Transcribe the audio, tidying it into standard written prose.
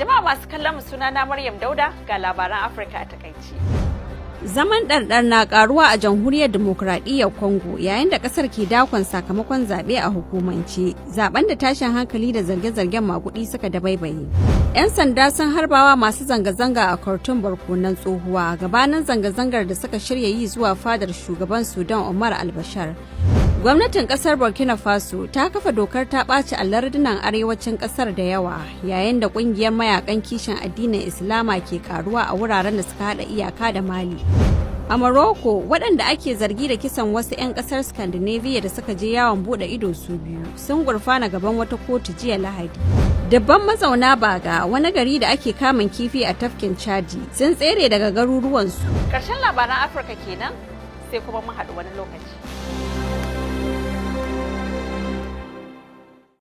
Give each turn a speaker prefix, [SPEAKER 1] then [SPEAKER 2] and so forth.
[SPEAKER 1] Jama'a masu kallon mu, suna na Maryam Dauda, ga labaran Afirka a takaici.
[SPEAKER 2] Zaman ɗarɗar na ƙaruwa a Jamhuriyar Dimokuraɗiyyar Congo yayin da ƙasar ke dakon sakamakon zaɓe a hukumance, zaben da tashin hankali da zarge-zargen maguɗi suka dabaibaye. 'Yan sanda sun harbawa masu zanga-zanga a Khartoum barkonan tsohuwa gabanin zanga-zangar da suka shirya yi zuwa fadar shugaban Sudan Omar al-Bashir. Gwamnatin kasar Burkina Faso ta kafa dokar ta ɓaci a lardunan arewacin kasar da yawa yayin da ƙungiyar mayakan kishin addinin Islama ke karuwa a wuraren da suka haɗa iyaka da Mali. A Morocco, waɗanda ake zargi da kisan wasu 'yan ƙasar Scandinavia da suka je yawon buɗe ido su biyu sun gurfana gaban wata kotu jiya Lahadi. Dubban mazauna Baga, wani gari da ake kamun kifi a tafkin Chadi, sun tsere daga garuruwansu.
[SPEAKER 1] Ƙarshen labaran Afirka kenan, sai kuma mun haɗu wani lokaci.